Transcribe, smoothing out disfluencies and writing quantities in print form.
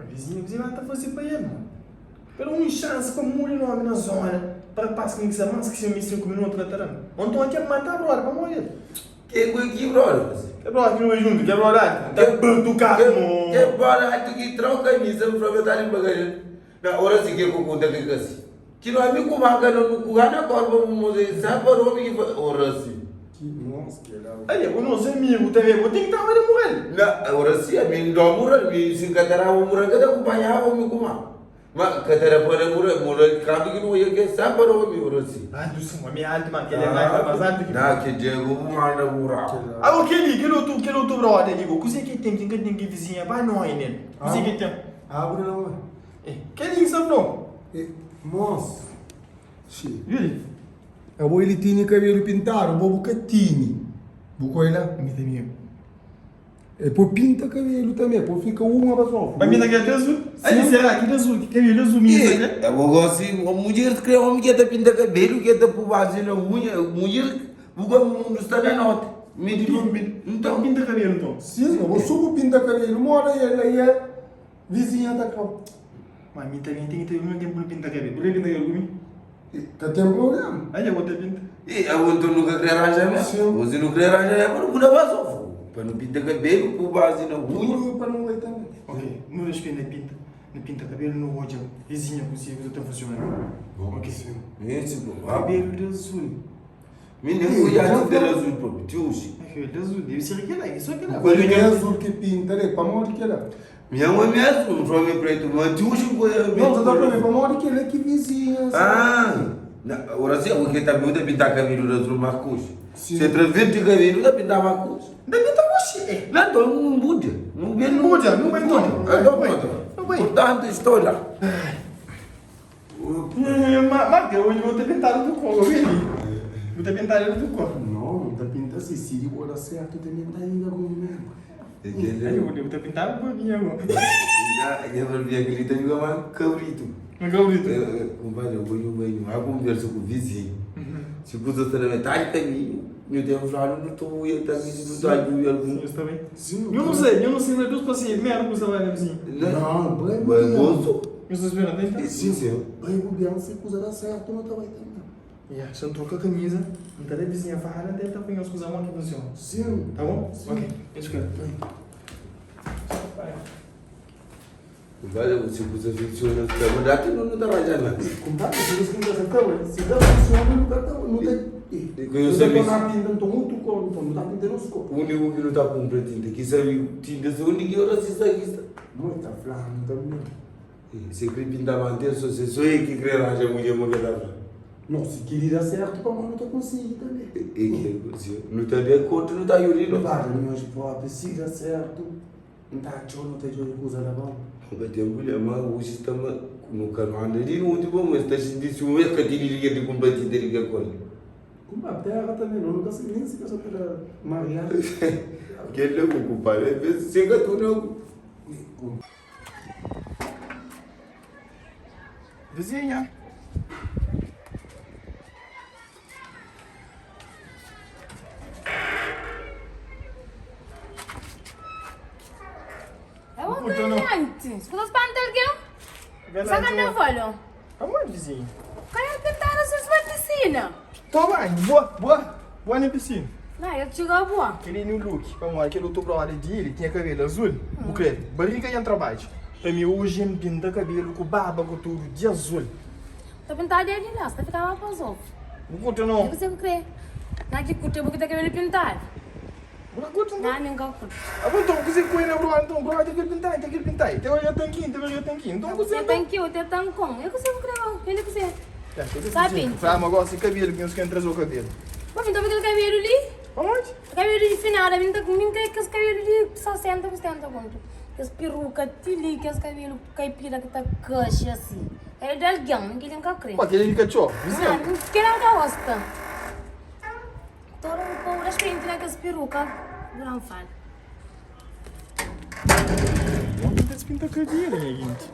Ma vizinha kuzê ba ta faze pa el mo? Pa da un xansi pa muda nomi na zona pa rapaz ki mi ki sta mas ki 5 minutu ka ta da-m. Ô nton kel mata brother pamodi el. Ke ku ki brother faze? Kel brother ki nu bai juntu, kel brother altu. Ta batuka mo. Kel brother altu ki tra un kamisa bu fla ma ta limpa kabelu. Na ora si ke ku kunta ke kasi. Ki no ami ku manka no nu ku gana korba bu moza e sa pa romi ki fa ora si. Ki nos ke la. Ai bu nos amigu tambe bu ten ki taba di mural. Na ora si ami n dó mural mi si n ka ta daba mural ka ta kumpanhaba mi ku ma. Ma ka ta da pa da mural mural kantu ki no oja ke sa pa romi ora si. Altu sin ami altu ma kel é mas altu ki mi. Na ki dia ku bu manda mural. Ago keli kel otu kel otu brother li go kuze ki ten ki n ka ten ki vizinha ba noi nel kuze ki ten. Abre la oi. Eh, kel li sa flau. Eh, mos. Xi. Li. Abo ele tini cabelo pintado, bo bu ka tini. Bu koi la? Mi ta mi. E po pinta cabelo também, po fica uma basofa. Pa mi ta kel azul. Ai, será ki azul? Ki cabelo azul mi sa ke? Abo gosi, mulher kre homi ke ta pinta cabelo, ke ta pu base na unha, mulher, bu ka mundo sta na nota. Mi di Então, pinta cabelo então. Sim, abo só bu pinta cabelo, moda ele aí é. Vizinha ta kau. Ma mi ta mi ten ki ta mi ten ku pinta kabelu. Bu kre pinta kabelu ku mi? Ka ten problema. Ai dja bo ta pinta. Ih, abo nton nu ka kre ranja mesmu? Sim. Bo si nu kre ranja mesmu, nu bu na ba so fogo. Pa nu pinta kabelu ku basi na unha. Tudu pa nu bai tambi. Ok, nu responde pinta. Nu pinta kabelu nu odja vizinha ku si kuza ta fusiona. Ok. Sim. Esse bo. Kabelu di azul. Mi nem fui antes de azul propi, ti oji. Kabelu di azul, debe ser kela, é só kela. Quando é azul que pinta, né? Pamodi kela? Minha mãe me azul, não foi preto, mas ti oji ko é. Não, tá falando, pamodi kela que vizinha. Ah, na, ora se o que tá muda pintar cabelo de azul Marcos. Se através de cabelo da pintar Marcos. Da pintar oxi. Não, então não muda. Não muda, não muda, não vai então. Não vai. Portanto, estou lá. Ma hoje vou ter pintado do cor, eu Vou ter pintado do cor. Não, não tá pinta assim. Se vou dar certo, também tá ainda com o mesmo. Aí eu vou ter pintado com a minha mão. Já, eu vou ver aquele também com um cabrito. Um cabrito. Compadre, eu vou no banho, a conversa com o vizinho. Se você está na metade do caminho, eu tenho falado, não estou eu também, não estou aí, algum. Sim, está bem. Sim. Eu não sei, eu não sei, mas Deus passei, merda, você vai na vizinho. Não, bem, Bem, gosto. Eu estou esperando, então? Sim, sim. Bem, o Bian, se coisa dá certo, não tá vai também. Yeah, se eu trocar a camisa, não tá da vizinha farra, até tá apanhando as coisas mão que funciona. Sim. Tá bom? Sim. Ok, let's go. Bem. Compadre, se você funciona, tá bom, dá que não tá rajando. Compadre, se você não tá certo, se dá funciona, não tá, não tá. E Não que eu tá sabia- pinta, então outro cor, então não tá pintando os cor. O único que não tá comprando tinta, que sabe tinta, se o único que eu não sei que está. Muita flama também. Se crê pintar manter, só se sou eu que crê raja mulher mulher da Não, se querer dar certo, para não tá conseguindo também. E que se não tá de acordo, não tá yuri não. Compadre, meus próprios, se dá certo, não tá tchau, não tá tchau de coisa da bom. Nunca tem mulher, mas hoje estamos no canal ali, no último mas está sentindo se um é que tem liga de comprar tinta liga com ele. Compadre, terra também, não, nunca se nem se casou pela Maria. Que ele não compadre, às vezes chega tu não. Vizinha. É um Puta, não. brilhante. Escuta espanta alguém? Sabe não falou? Aonde, vizinho? Quero pintar a sua piscina. Toma banho, boa, boa. Boa na piscina. Não, eu te digo boa. Aquele new look, vamos lá, aquele outro brother dele tinha cabelo azul, o que barriga e entra baixo. Pra mim hoje me pinta cabelo com barba com tudo de azul. Tô pintado de lá, você ficava para os outros. Não curto não. Eu você crê. Não que curte, porque tá cabelo pintado. Não curto não. Não, nunca curto. Ah, bom, então, você com ele, bro, então, bro, tem que pintar, tem que pintar. Tem olho tanquinho, tem olho tanquinho. Então, você Eu tenho que eu tenho tancão. Eu consigo crer, ele consigo. Sabe? Sabe, mas gosto de cabelo, que eu quero trazer o cabelo. Bom, então aquele cabelo ali, Aonde? cabelo de final, a mim tá comigo que aquele cabelo de 60, 70 conto. Aqueles peruca, tili, aqueles cabelo caipira que tá queixa assim. É de alguém, ninguém nunca crê. Pô, aquele de cachorro, vizinho. Não, que não gosta. Todo o povo das frente naquelas peruca, não fala. Ontem tá se pinta cabelo, minha gente.